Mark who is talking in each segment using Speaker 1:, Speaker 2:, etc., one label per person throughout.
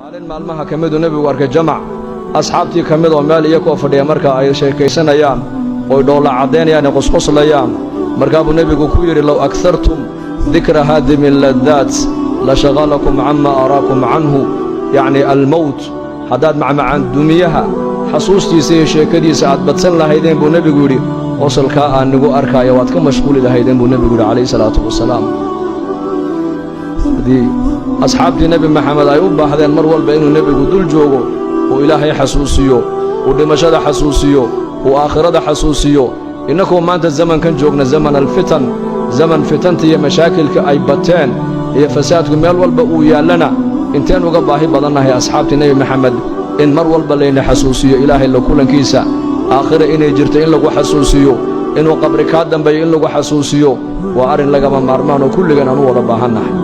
Speaker 1: Maalin maalmaha ka miduu Nebigu arkay jamac asxaabtii ka mid oo meel iyakoo fadhiya marka ay sheekaysanayaan oy dhoolla caddaynayaan ee qosqoslayaan. Markaa buu Nebigu ku yidhi: "Low akartum dikra haadimi laddaat la shaqalakum cama araakum canhu," yacni almowt. Haddaad macmacaan dumiyaha xasuustiisa iyo sheekadiisa aad badsan lahaydeen, buu Nebigu yidhi, qosolkaa aan nigu arkaayo waad ka mashquuli lahaydeen, buu Nebigu yidhi calayhi salaatu wasalaam. Haddii asxaabtii Nebi Maxamed ay u baahdeen mar walba inuu Nebigu dul joogo, uu Ilaahay xasuusiyo, uu dhimashada xasuusiyo, uu aakhirada xasuusiyo, innakoo maanta zamankan joogna, zaman alfitan, zaman fitanta iyo mashaakilka ay bateen iyo fasaadku meel walba uu yaallana, inteen uga baahi badannahay asxaabtii Nebi Maxamed in mar walba layna xasuusiyo Ilaahay la kulankiisa, aakhira inay jirto in lagu xasuusiyo, inuu qabri kaa dambeeyo in lagu xasuusiyo? Waa arrin lagama maarmaan oo kulligan aan u wada baahannahay.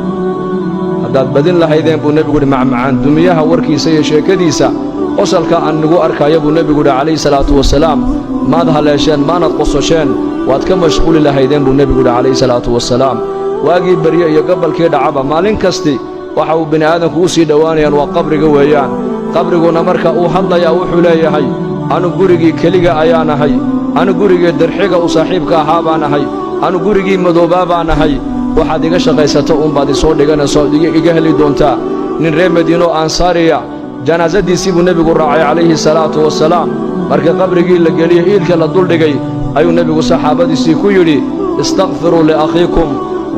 Speaker 1: Haddaad badin lahaydeen, buu Nebigu yidhi, macmacaan dumiyaha warkiisa iyo sheekadiisa, qosalka aan nigu arkaayo, buu Nebigu yidhi calayhi salaatu wasalaam, maad haleesheen, maanad qososheen, waad ka mashquuli lahaydeen, buu Nebigu yidhi calayhi salaatu wasalaam. Waagii berye iyo gabalkii dhacaba, maalin kasti waxa uu bini aadamku u sii dhowaanayaan waa qabriga weeyaan. Qabriguna marka uu hadlayaa wuxuu leeyahay: "Anu gurigii keliga ayaan ahay, anu gurigii dirxiga u saaxiibka ahaa baan ahay, anu gurigii madoobaa baan ahay. Waxaad iga shaqaysato uunbaad isoo dhiganayso, iga heli doontaa." Nin reer Madiino ansaariya janaasadiisii buu Nebigu raacay calayhi salaatu wasalaam. Markii qabrigii la geliyey, iilka la duldhigay, ayuu Nebigu saxaabadiisii ku yidhi: "Istakfiruu liakhiikum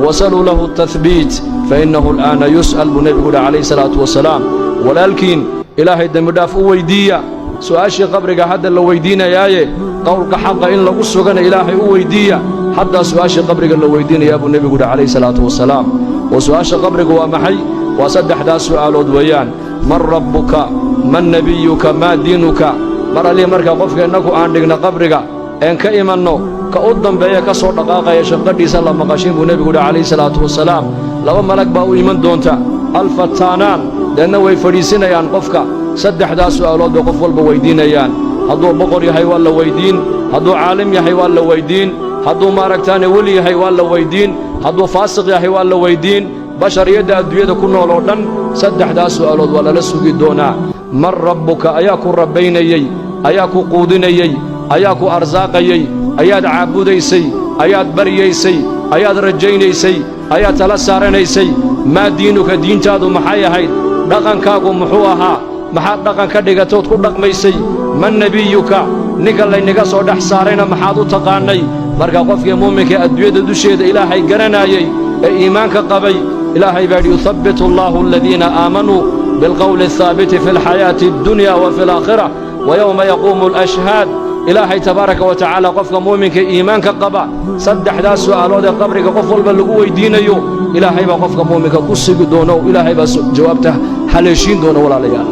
Speaker 1: wasaluu lahu tahbiit, fa innahu al'aana yus'al," buu Nebigu yidhi calayhi salaatu wasalaam. Walaalkiin Ilaahay dembidhaaf u weyddiiya, su'aashii qabriga hadda la weyddiinayaaye, qowlka xaqa in lagu sugana Ilaahay u weyddiiya, haddaa su'aashii qabriga la weyddiinayaa, buu Nebigu yidhi calayhi salaatu wasalaam. Oo su'aasha qabriga waa maxay? Waa saddexdaas su'aalood weeyaan: man rabbuka, man nebiyuka, maa diinuka. Mar allii markaa qofka innagu aan dhigna qabriga een ka imanno, ka u dambeeya ka soo dhaqaaqaya shanqadhiisa la maqashin, buu Nebigu yidhi calayhi salaatu wasalaam. Laba malag baa u iman doonta, alfataanaan, deedna way fadhiisinayaan qofka. Saddexdaas su'aalood bay qof walba weyddiinayaan. Hadduu boqor yahay waa la weyddiin, hadduu caalim yahay waa la weyddiin, hadduu maaragtaane weli yahay waa la weyddiin, hadduu faasiq yahay waa la weyddiin. Bashariyadda adduunyada ku nool oo dhan saddexdaas su'aalood waa lala sugi doonaa. Man rabbuka? Ayaa ku rabbaynayey? Ayaa ku quudinayey? Ayaa ku arsaaqayey? Ayaad caabudaysay? Ayaad baryaysay? Ayaad rajaynaysay? Ayaad tala saaranaysay? Maa diinuka? Diintaadu maxay ahayd? Dhaqankaagu muxuu ahaa? Maxaad dhaqan ka dhigatood ku dhaqmaysay? Man nebiyuka? Ninka laynaga soo dhex saarayna maxaad u taqaannay? Marka qofkii muuminka adduunyada dusheeda Ilaahay garanaayey ee iimaanka qabay, Ilaahay baa yidhi: "Yuthabbitu allaahu aladiina aamanuu bilqowli alhaabiti fi alxayaati addunya wa fi alaakhira wa yowma yaquumu alashhaad." Ilaahay tabaaraka wa tacaala qofka muuminka iimaanka qaba saddexdaas su'aalood ee qabriga qof walba lagu weyddiinayo, Ilaahay baa qofka muuminka ku sugi doona oo Ilaahay baa jawaabta haleeshiin doona. Walaalayaal,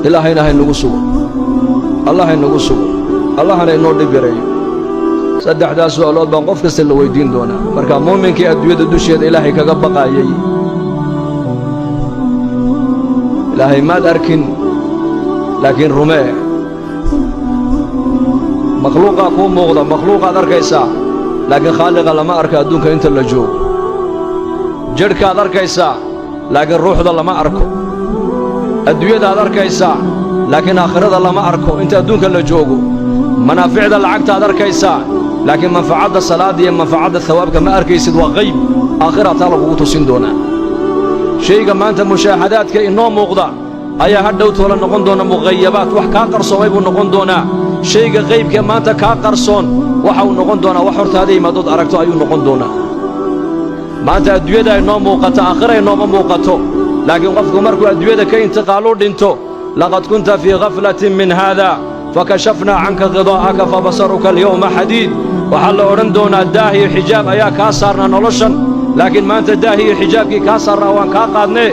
Speaker 1: Ilaahayna haynagu sugo, Allah haynagu sugo, Allahana inoo dhib yareeyo. Saddexdaas su'aalood baan qof kasta la weyddiin doonaa. Marka muuminkii adduunyada dusheeda Ilaahay kaga baqaayey, Ilaahay maad arkin laakiin rumee. Makhluuqaa kuu muuqda, makhluuqaad arkaysaa, laakiin khaaliqa lama arko adduunka inta la joogo. Jidhkaad arkaysaa, laakiin ruuxda lama arko. Adduunyadaad arkaysaa, laakiin aakhirada lama arko inta adduunka la joogo. Manaaficda lacagtaad arkaysaa, laakiin manfacadda salaadda iyo manfacadda hawaabka ma arkaysid, waa qayb aakhiraa taa lagugu tusin doonaa. Shayga maanta mushaahadaadka inoo muuqda ayaa hadhow toola noqon doona muqayabaat, wax kaa qarsoomay buu noqon doonaa. Shayga qaybkee maanta kaa qarsoon waxa uu noqon doonaa wax hortaada yimaadood aragto ayuu noqon doonaa. Maanta adduunyada inoo muuqato, aakhira inooma muuqato, laakiin qofku markuu adduunyada ka intiqaalu dhinto, "Laqad kunta fii khaflatin min haada fakashafnaa canka khidaa'aka fabasaruka alyawma xadiid." Waxaa la odhan doonaa: "Daah iyo xijaab ayaa kaa saarnaa noloshan, laakiin maanta daah iyo xijaabkii kaa saarnaa waan kaa qaadnee,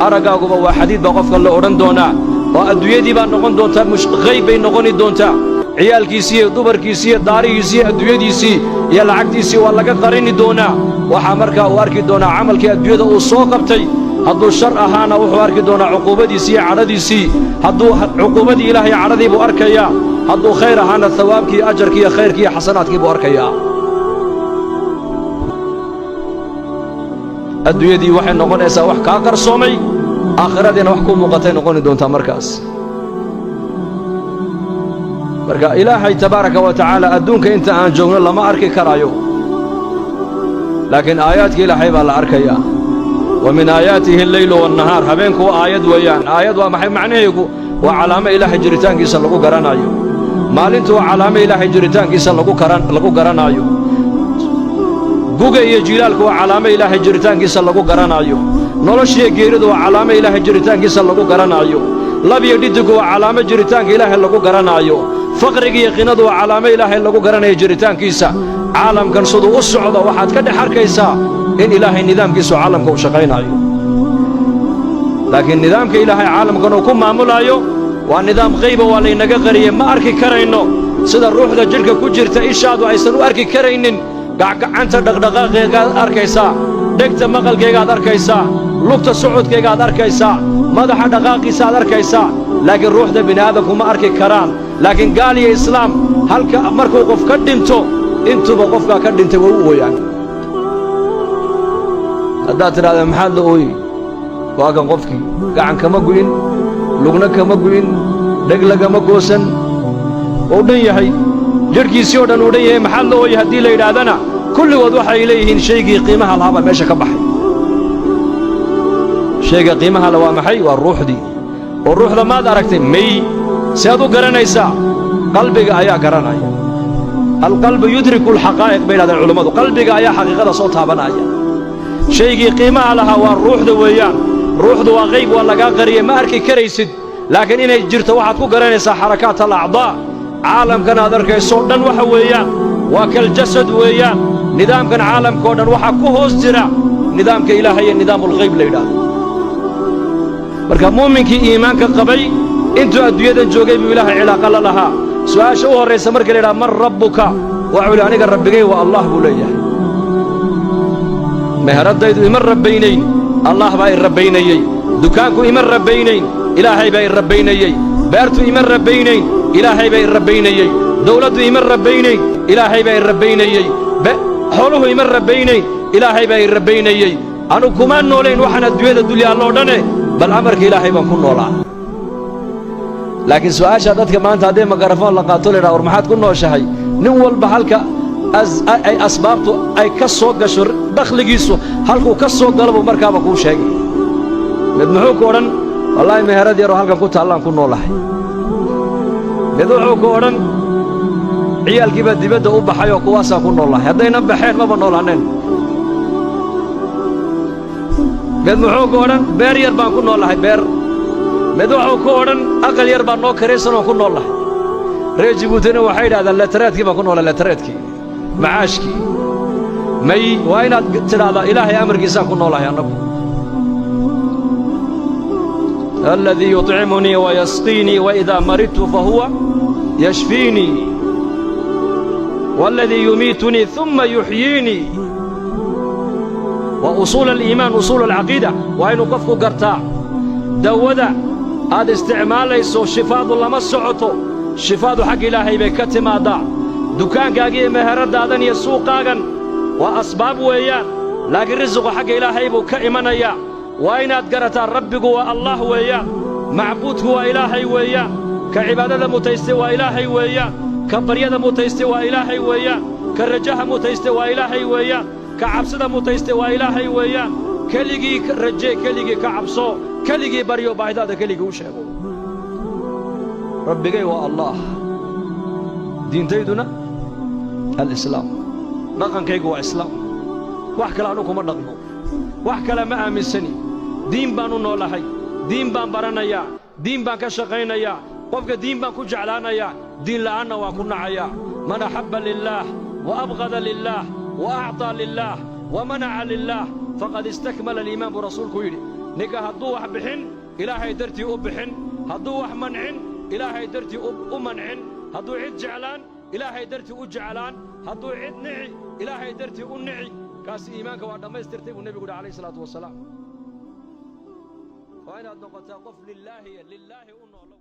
Speaker 1: araggaaguba waa xadiid," baa qofka la odhan doonaa. Oo adduunyadii baa noqon doontaa qayb bay noqoni doontaa. Ciyaalkiisii iyo dumarkiisii iyo daarihiisii iyo adduunyadiisii iyo lacagtiisii waa laga qarini doonaa. Waxaa markaa uu arki doonaa camalkii adduunyada uu soo qabtay. Hadduu shar ahaana, wuxuu arki doonaa cuquubadiisii iyo cadhadiisii. Hadduu cuquubadii Ilaahay cadhadii buu arkayaa. Hadduu khayr ahaana, hawaabkii, ajarkii iyo khayrkii iyo xasanaadkii buu arkayaa. Adduunyadii waxay noqonaysaa wax kaa qarsoomay. Aakhiradiina wax ku muuqatay noqoni doontaa markaas. Marka Ilaahay tabaaraka wa tacaala adduunka inta aan joogno lama arki karaayo, laakiin aayaadka Ilaahay baa la arkayaa. Wa min aayaatihi alleylu waannahaar. Habeenku waa aayad weeyaan. Aayad waa maxay macnaheegu? Waa calaamo Ilaahay jiritaankiisa lagu garanaayo. Maalintu waa calaamo Ilaahay jiritaankiisa lagu garanaayo. Guga iyo jiilaalku waa calaamo Ilaahay jiritaankiisa lagu garanaayo. Noloshiyo geeridu waa calaamo Ilaahay jiritaankiisa lagu garanaayo. Lab iyo dhiddigu waa calaamo jiritaanka Ilaahay lagu garanaayo. Faqriga iyo qinadu waa calaamo Ilaahay lagu garanayo jiritaankiisa. Caalamkan siduu u socdo waxaad ka dhex arkaysaa in Ilaahay nidaamkiisu caalamka uu shaqaynaayo. Laakiin nidaamka Ilaahay caalamkan uu ku maamulaayo waa nidaam qayba, waa laynaga qariyey, ma arki karayno. Sida ruuxda jidhka ku jirta ishaadu aysan u arki karaynin, gacgacanta dhaqdhaqaaqeegaad arkaysaa, dhegta maqalkaygaad arkaysaa, lugta socodkaygaad arkaysaa, madaxa dhaqaaqiisaaad arkaysaa, laakiin ruuxda bini'aadamku ma arki karaan. Laakiin gaal iyo islaam halka markuu qof ka dhinto, intuba qofkaa ka dhintay way u ooyaan. Haddaad tidhahda, "Maxaad la ooyey?" Waa kan qofkii gacan kama gu'in, lugna kama gu'in, dheg lagama goosan, uu dhan yahay, jidhkiisii oo dhan uu dhan yahay. "Maxaad la ooyey?" haddii la yidhaahdana, kulligood waxay leeyihiin shaygii qiimaha lahaa baa meesha ka baxay. Shayga qiimaha le waa maxay? Waa ruuxdii. Oo ruuxda maad aragtay? May. Si aad u garanaysaa? Qalbiga ayaa garanaya. Alqalbu yudriku alxaqaa'iq, bay yidhahdeen culammadu. Qalbiga ayaa xaqiiqada soo taabanaya. Shaygii qiimaha lahaa waa ruuxda weeyaan. Ruuxdu waa qayb, waa lagaa qariyey, ma arki karaysid, laakiin inay jirto waxaad ku garanaysaa xarakaat alacdaa. Caalamkan aad arkaysoo dhan waxa weeyaan waa kaljasad weeyaan. Nidaamkan caalamka oo dhan waxaa ku hoos jira nidaamka Ilaahay ee nidaamulghayb la yidhaahdo. Marka muuminkii iimaanka qabay intuu adduunyadan joogay buu Ilaahay cilaaqa la lahaa. Su'aasha u horraysa marka la yidhaha, "Man rabbuka?" waxuu yidhi, "Aniga rabbigay waa Allah," buu leeyahay. Meheraddaydu ima rabbaynayn, Allah baa i rabbaynayey. Dukaanku ima rabbaynayn, Ilaahay baa i rabbaynayey. Beertu ima rabbaynayn, Ilaahay baa i rabbaynayey. Dawladdu ima rabbaynayn, Ilaahay baa i rabbaynayey. Xooluhu ima rabbaynayn, Ilaahay baa i rabbaynayey. Anu kuma noolayn waxaan adduunyada dulyaalloo dhane, bal amarka Ilaahay baan ku noolaa. Laakiin su'aasha dadka maanta haddii makarafoon la qaato, la yidhaha, "War maxaad ku nooshahay?" nin walba halka ay asbaabtu ay ka soo gasho, dakhligiisu halkuu ka soo galo buu markaaba kuu sheegay. Mid muxuu ku odhan? "Wallaahi, meherad yaroo halkan ku taallaan ku noolahay." Mid wuxuu ku odhan, "Ciyaalkii baa dibadda u baxay oo kuwaasaan ku noolahay, haddaynan baxeen maba noolaaneen." Mid muxuu ku odhan? "Beer yar baan ku noolahay, beer." Mid wuxuu ku odhan, "Aqal yar baan noo karaysan oon ku noolahay." Reer Jibuutina waxay yidhahdaan, "Leetareedkii baan ku noolahay, leetareedkii, macaashkii." May, waa inaad tidhaahdaa, "Ilaahay amarkiisaan ku noolahay annagu. Aladii yuطcimunii wayasqiinii waidaa maridtu fahuwa yashfiinii waladii yumiitunii ثumma yuxyiinii." Waa usuul aliimaan, usuul alcaqiida. Waa inuu qofku gartaa dawada aad isticmaalayso shifaadu lama socoto, shifaadu xagga Ilaahay bay ka timaaddaa. Dukaankaaga iyo meheradaadan iyo suuqaagan waa asbaab weeyaan, laakiin risiqu xagga Ilaahay buu ka imanayaa. Waa inaad garataa rabbigu waa Allah weeyaan, macbuudku waa Ilaahay weeyaan, ka cibaadada mutaystay waa Ilaahay weeyaan, ka baryada mutaystay waa Ilaahay weeyaan, ka rajaha mutaystay waa Ilaahay weeyaan, ka cabsida mutaystay waa Ilaahay weeyaan. Keligii rajee, keligii ka cabso, keligii baryo, baahidaada keligii u sheego. Rabbigay waa Allah, diintayduna alislaam, dhaqankaygu waa islaam. Wax kale anu kuma dhaqmo, wax kale ma aaminsani. Diin baan u noolahay, diin baan baranayaa, diin baan ka shaqaynayaa. Qofka diin baan ku jeclaanayaa, diin la'aanna waan ku nacayaa. Man axabba lilaah wa abqada lilaah wa acطaa lilaah wa manaca lilaah faqad istakmala aliimaan, buu rasuulku yidhi. Ninka hadduu wax bixin, Ilaahay dartii u bixin; hadduu wax mancin, Ilaahay dartii u mancin; hadduu cid jeclaan, Ilaahay dartii u jeclaan; hadduu cid nici, Ilaahay dartii u nici, kaasi iimaanka waa dhammaystirtay, buu nebigu yidhi calayhi salaatu wasalaam. Waa inaad noqotaa qof lilaahiya, lilaahi u noolow.